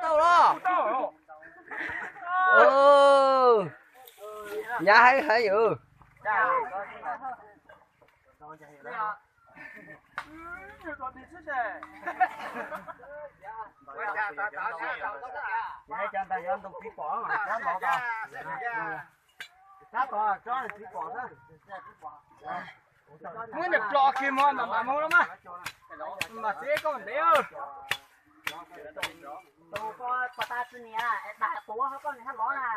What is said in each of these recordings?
Tau los. Nyav heev heev yus. Muab niam plos kiag mog mam mam mus los mas. Mam txiv koj ntev. Tus koj pas tas tsis niam es dag tuav ho koj nws hab lov na.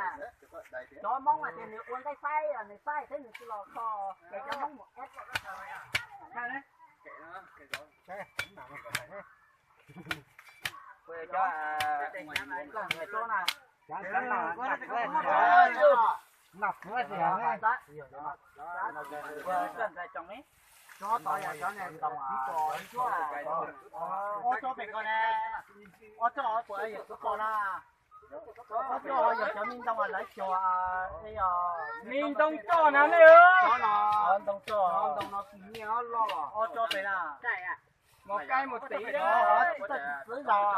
Cov Hmoob mas tias nws ua nqaij faib nws faib thiab nws tsis los kho ces cov Hmoob mus eb. Ua tso pem ko ne, ua tso puas yog kuv ko na? Ua tso yog cov me ntoo lawv cog, me ntoo tso na me. Ntoo tso, ntoo no tsis nyiaj loj, ua tso pem na. Mos kaij mus tiv tsis txwv zog.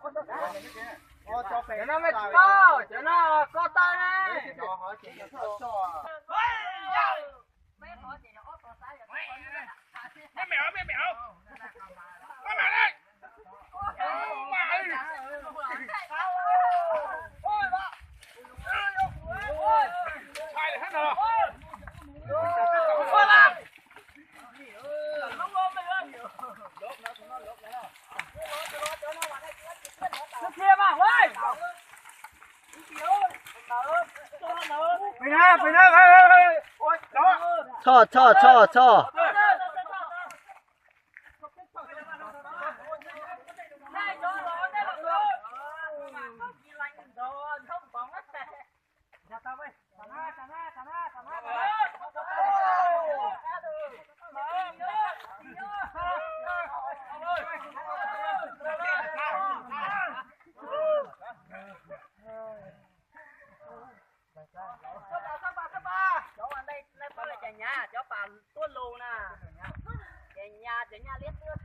Cov no me tsis tau, cov no koj tau ne. Txhoj txhoj txhoj txhoj. Cov pas tuaj lus na, ces nyas ces nyas liab xwb.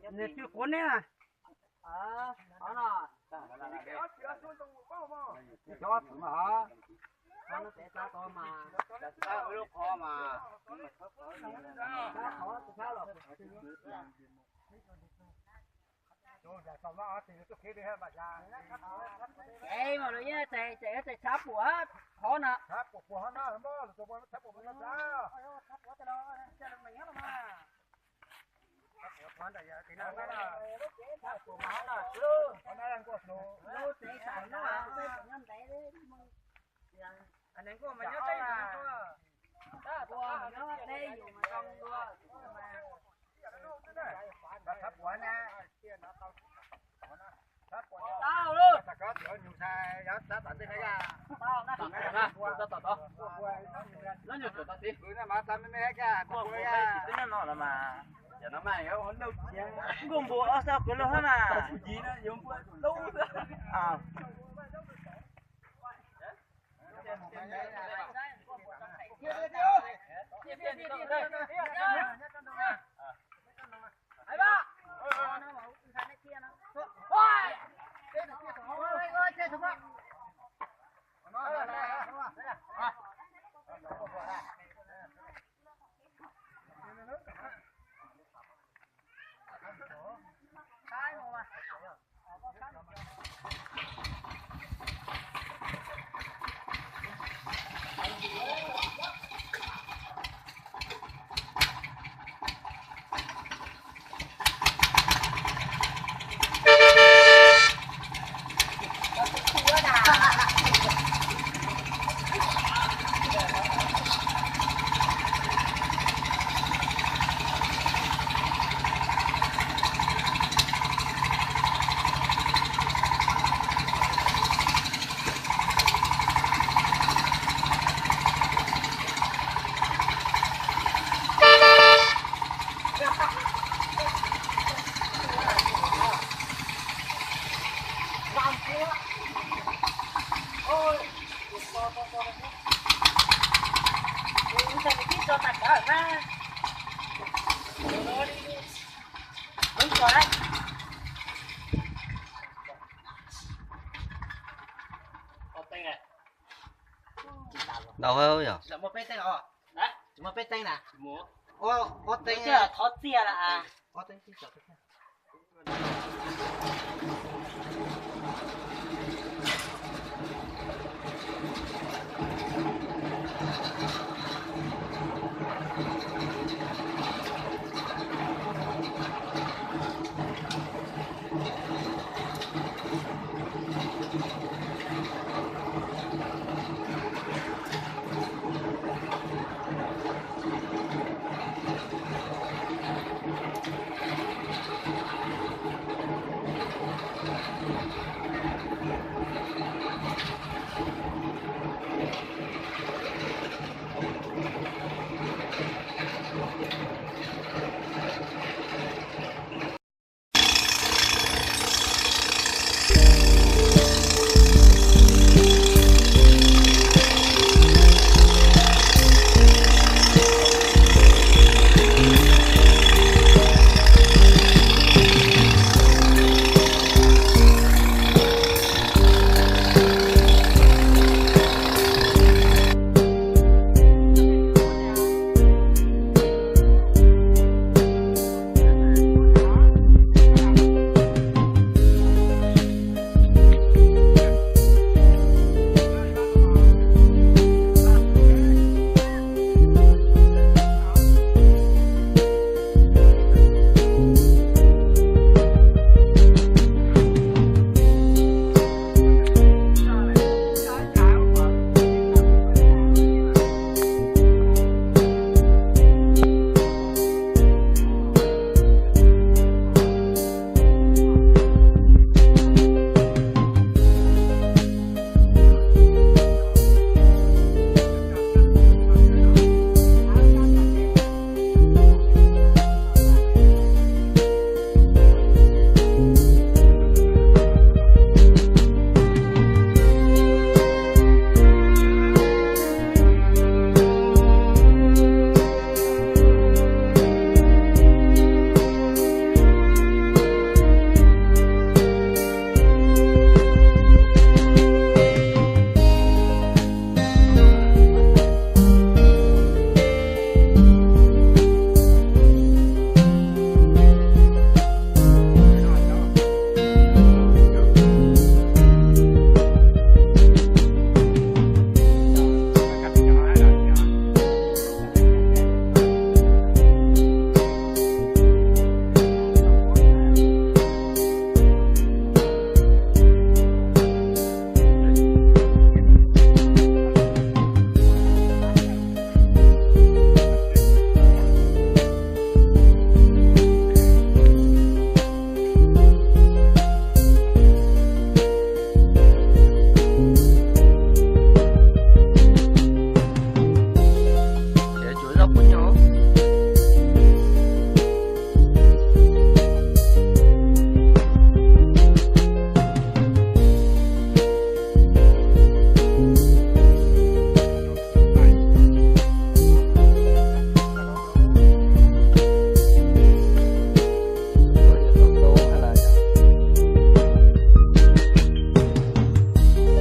Nws twb quav neb na. Cov txwv mas hov, qhov no tes tsa ko mas, lub qhov mas, qhov tes tsa los. Ces mas lawv yeej tseem tseem tshab puam hov na. Nkuaj npua ob sab kuv lub hab na. Ntau yog. Muaj peb teeb na. Ob teeb thov txia la.